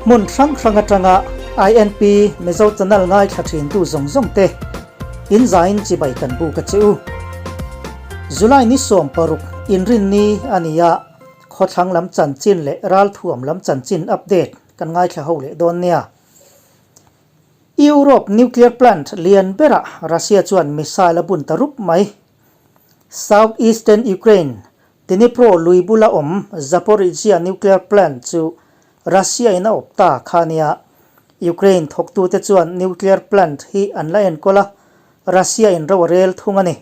Hmun hrang hrang atanga INP Mizo Channel ngaithla thintu zawng zawng te in zain chibai kan buk a che u. July ni 16 Inrinni a ni a, khawthlang lam chanchin leh ralthuam lam chanchin update kan ngaithla ho leh dawn nia. Europe nuclear plant lian berah Russia chuan missile a bun ta rup mai. South Eastern Ukraine, Dnipro lui bula awm Zaporizhzhia nuclear plant chu Russia in a awp ta kha nia. Ukraine thawktute chuan nuclear plant hi an la enkawl a, Russia in ro a rel thung a ni.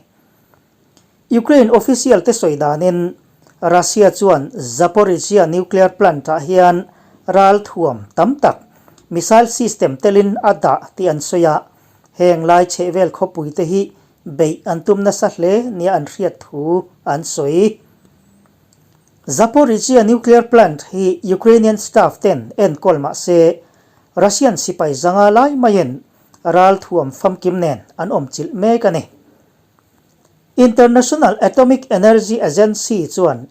Ukraine official te sawi danin Russia chuan Zaporizhzhia nuclear plant ah hian ral thuam tam tak, missile system telin a dah tih an sawi a, heng lai chhehvel khawpui te hi beih an tum nasa hle nia an hriat thu an sawi. Zaporizhzhia nuclear plant hi Ukrainian staff ten enkawl mah se Russian sipai zanga lai maiin ral thuam famkim nen an awm chilh mek a ni. International Atomic Energy Agency chuan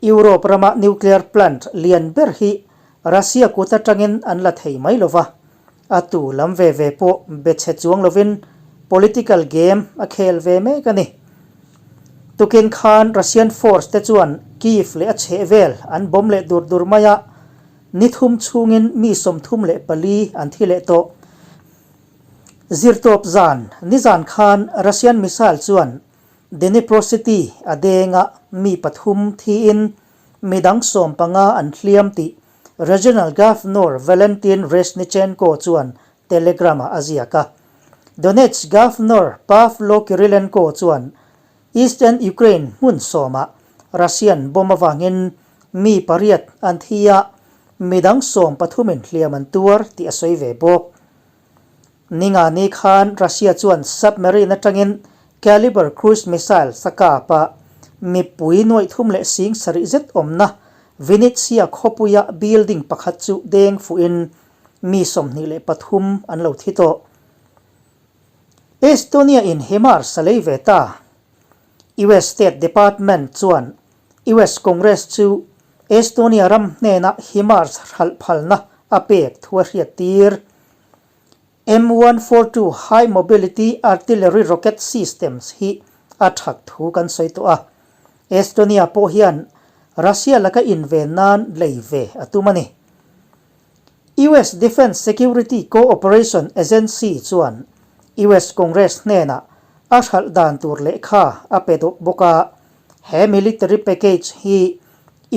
Europe rama nuclear plant lian ber hi Russia kut atangin an la thei mai lova, a tu lam ve ve pawh be chhe chuang lovin political game a khel ve mek a ni. Tukin khan Russian force te chuan Kyiv leh a chhehvel an bomb leh dur dur mai a, ni thum chhungin mi 34 an thi leh tawh. Zirtawp zan, nizan khan Russian missile chuan Dnipro city a denga mi pathum thiin midang 15 an hliam tih Regional Governor Valentin Reznichenko chuan Telegram-ah a ziak a. Donetsk Governor Pavlo Kyrylenko chuan Eastern Ukraine hmun sawmah Russian bomb avangin mi pariat an thi a, midang sawmpathumin hliam an tuar tih a sawi ve bawk. Ninga ni khan Russia chuan submarine atangin Caliber cruise missile sa kap a, mipui nuaih thum leh sing sarih zet awmna Vinnytsia khawpuia building pakhat chu deng fuhin mi 23 an lo thi tawh. Estonia in HIMARS a lei ve ta. US State Department chuan US Congress chu Estonia ram hnena HIMARS hralh phalna a pek thu a hriat tir. M142 High Mobility Artillery Rocket Systems hi a that thu kan sawi tawh a. Estonia pawh hian Russia laka inven nan lei ve a tum a ni. US Defense Security Cooperation Agency chuan US Congress hnenah a hralh dan tur lehkha a pe dawh bawk a, he military package hi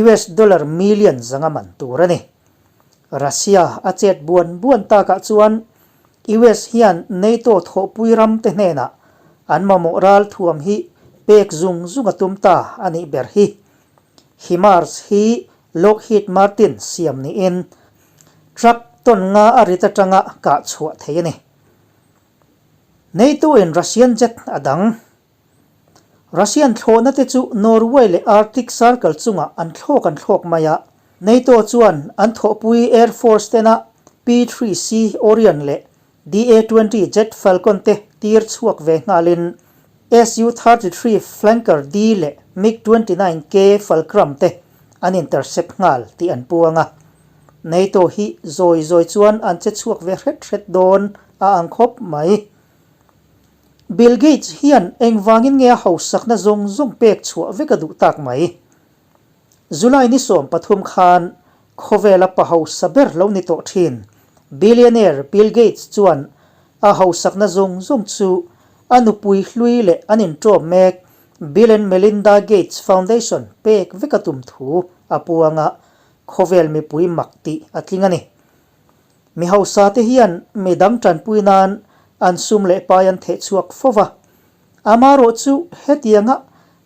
US dollar million zanga man tur a ni. Russia a chet buan buan takah chuan US hian NATO thawhpui ram te hnenah an mamawh ral thuam hi pek zung zung a tum ta a nih ber hi. HIMARS hi Lockheed Martin siam niin truck tawn nga a rit atanga kah chhuah thei a ni. NATO in Russian jet a dang. Russian thlawhna te chu Norway leh Arctic Circle chungah an thlawk an thlawk mai a. NATO chuan an thawhpui Air Force tena P-3C Orion leh DA-20 Jet Falcon te tir chhuak ve nghalin Su-33 Flanker D leh MiG-29K Fulcrum te an intercept nghal tih an puang a. NATO hi zawi zawi chuan an che chhuak ve hret hret dawn a ang khawp mai. Bill Gates hian engvangin nge a hausakna zawng zawng pek chhuah vek a duh tak mai? July ni 13 khan khawvela pa hausa ber lo ni tawh thin billionaire Bill Gates chuan a hausakna zawng zawng chu a nupui hlui leh an inṭawm mek Bill and Melinda Gates Foundation pek vek a tum thu a puang a, khawvel mipui mak tih a tling a ni. Mi hausa te hian mi dang tanpui nan an sum leh pai an theh chhuak fo va, amarawh chu hetianga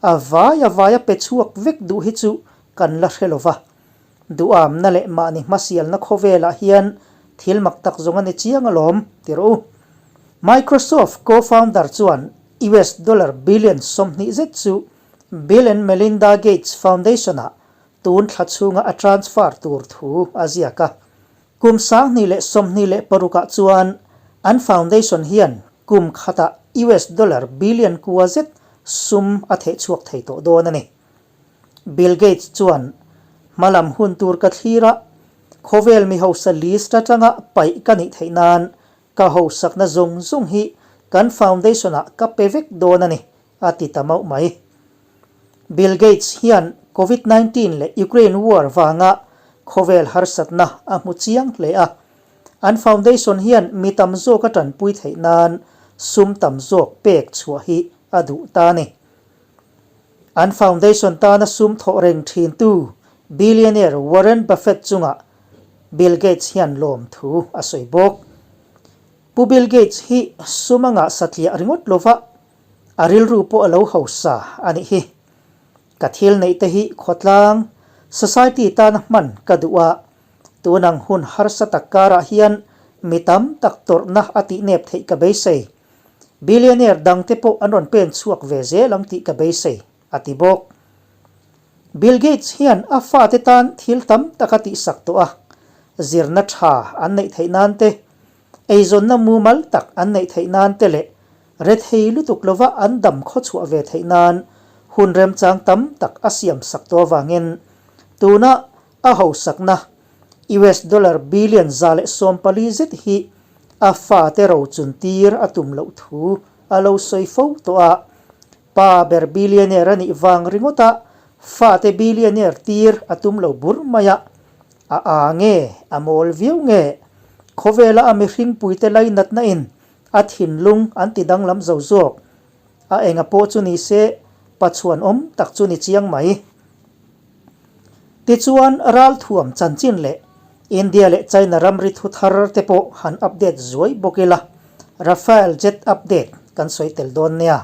a vai a vai a pe chhuak vek duh hi chu kan la hre lo va. Duhamna leh mahni hmasialna khawvelah hian thil mak tak zawng a ni chiang alawm, ti rawh u. Microsoft co-founder chuan US dollar billion 20 zet chu Bill and Melinda Gates Foundation-ah tun thla chhunga a transfer tur thu a ziak a. Kum 2026ah chuan an foundation hian kum khatah US dollar billion kua zet sum a theh chhuak thei tawh dawn a ni. Bill Gates chuan, Hmalam hun tur ka thlir a, Khawvel mi hausa list atanga paih ka nih theih nan ka hausakna zawng zawng hi kan foundation ah ka pe vek dawn a ni, a ti ta mauh mai. Bill Gates hian Covid 19 leh Ukraine war vanga khawvel harsatna a hmu chiang hle a. An foundation hian mi tam zawk a tanpui theih nan sum tam zawk pek chhuah hi a duh ta a ni. An foundation tana sum thawh reng thintu billionaire Warren Buffett chungah Bill Gates hian lawmthu a sawi bawk. Pu Bill Gates hi sum a ngah satliah ringawt lova a rilru pawh a lo hausa a nih hi. Ka thil neih te hi khawtlang, society, tana hman ka duh a, tunang hun harsa tak karah hian mi tam tak tawrhna a tihnep theih ka beisei. Billionaire dangte pawh an rawn pen chhuak ve zel ang tih ka beisei, a ti bawk. Bill Gates hian a fate tan thil tam tak a tihsak tawh a, zirna tha an neih theih nan te, eizawnna mumal tak an neih theih nan te leh rethei lutuk lova an dam khawchhuah ve theih nan hun remchang tam tak a siamsak tawh avangin tuna a hausakna US dollar billion 140 zet hi a fate rochun tir a tum loh thu a lo sawi fo tawh a. Pa ber billionaire a nih vang ringawt a fate billionaire tir a tum lo bur mai a. A â nge, a mawl viau nge? Khawvela a mihringpuite lainatna in a thinlung an ti danglam zo zawk. A enga pawh chu ni se, pachuan awm tak chu ni chiang mai. Tichuan, ralthuam chanchin leh India leh China ramri thu thar te pawh han update zuai bawk ila, Rafale jet update kan sawi tel dawn nia.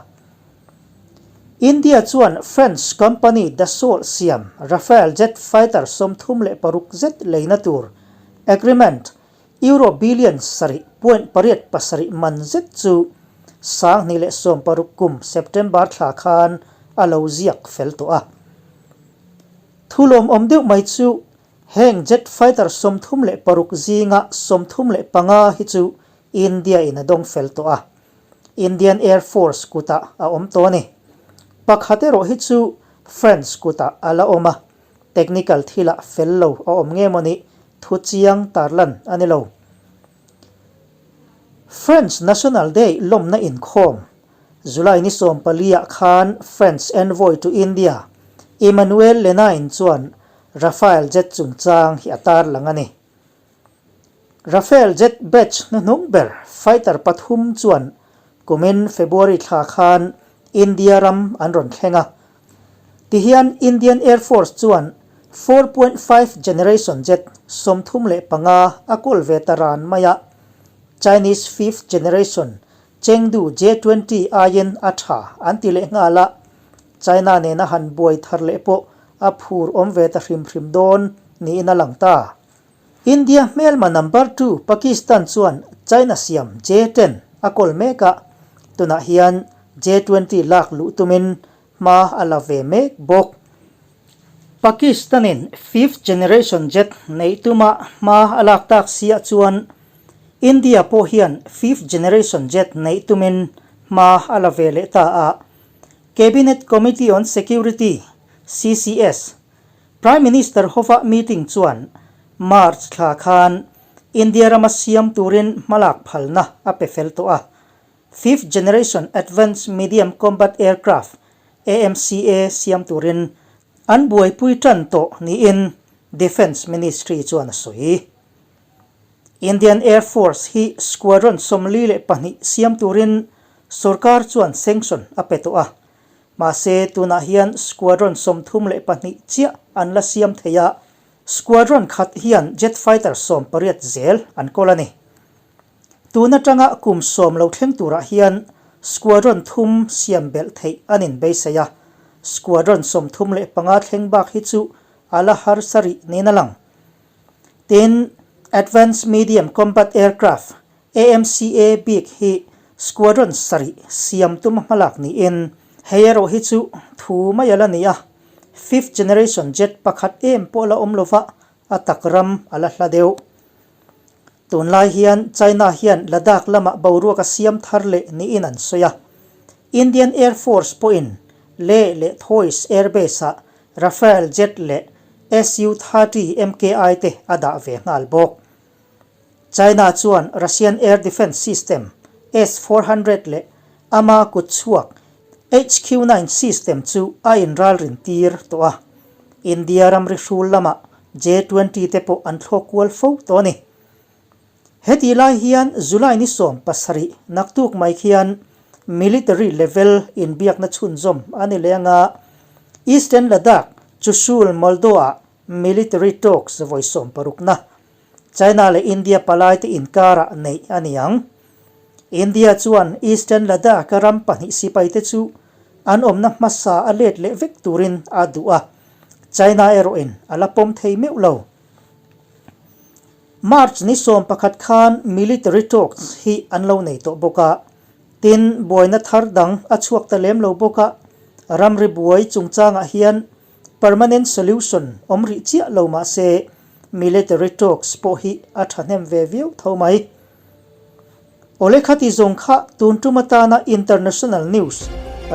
India chuan French company Dassault siam Rafale jet fighter 36 zet leina tur agreement Euro billion 7.87 man zet chu 2016 kum September thla khan a lo ziak fel tawh a. Thu lawmawm deuh mai chu heng jet fighter 36 zinga 35 hi chu India in a dawng fel tawh a, Indian Air Force kutah a awm tawh a ni. Pakhat erawh hi chu France kutah a la awm a, Technical thilah fel lo a awm nge maw nih thu chiang tarlan a ni lo. French National Day lawmna inkhawm July ni 14 ah khan French envoy to India Emmanuel Lenain chuan Rafale jet chungchang hi a tarlang a ni. Rafale jet batch hnuhnung ber fighter pathum chuan kumin February thla khan India ram an rawn thleng a. Tihian Indian Air Force chuan 4.5 generation jet 35 a kawl ve ta ran mai a, Chinese fifth generation Chengdu J-20 aiin a tha an ti leh nghal a, China nena han buai thar leh pawh a phur awm ve ta hrim hrim dawn niin a lang ta. India hmelma number two Pakistan chuan China siam J-10 a kawl mek a, tunah hian J-20 lak luh tumin hma a la ve mek bawk. Pakistan-in fifth generation jet neih tuma hma a lak tak siah chuan India pawh hian fifth generation jet neih tumin hma a la ve leh ta a, Cabinet Committee on Security, CCS, Prime Minister hova meeting chuan March thla khan India rama siam turin hmalak phalna a pe fel tawh a. Fifth Generation Advanced Medium Combat Aircraft, AMCA, siam turin an buaipui tan tawh niin Defence Ministry chuan a sawi. Indian Air Force hi squadron 42 siam turin sorkar chuan sanction a pe tawh a. Mahse, tunah hian squadron 32 chiah an la siam thei a, squadron khat hian jet fighter 18 zel an kawl a ni. Tun atanga kum sawm lo thleng turah hian squadron thum siam belh theih an inbeisei a, squadron 35 thleng bak hi chu a la harsa rih niin a lang. Tin, Advanced Medium Combat Aircraft, AMCA, bik hi squadron sarih siam tuma hmalak niin hei erawh hi chu thu mai a la ni a, fifth generation jet pakhat em pawh la awm lova a tak ram a la hla deuh. Tunlai hian China hian Ladakh lamah boruak a siam thar leh niin an sawi a. Indian Air Force pawhin Leh leh Thoise Air Base-ah Rafale jet leh Su-30 MKI te a dah ve nghal bawk. China chuan Russian air defence system S-400 leh ama kutchhuak HQ-9 system chu a inralrin tir tawh a. India ramri hrul lamah J-20 te pawh an thlawk kual fo tawh a ni. Hetih lai hian July ni 17 naktuk mai khian military level inbiakna chhunzawm a ni leh anga Eastern Ladakh Chushul Moldo-ah military talks vawi sawmparukna China leh India palaite inkarah neih a ni ang. India chuan Eastern Ladakh-a ram pahnih sipaite chu an awmna hmasa a let leh vek turin a duh a, China erawhin a la pawm thei meuh lo. March ni 11 khan military talks hi an lo nei tawh bawk a, tin buaina thar dang a chhuak ta lem lo bawk a, ramri buai chungchangah hian Permanent solution awm rih chiah lo mah se military talks pawh hi a thahnem ve viau tho mai. Awle khati zawng kha tun tum atana international news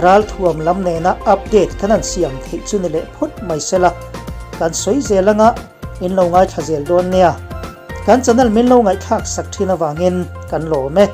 ralthuam lam nena update kan han siam theih chu ni leh phawt mai sela kan sawi zel anga in lo ngaithla zel dawn nia. Kan channel min lo ngaihthlak sak thin avangin kan lawm e.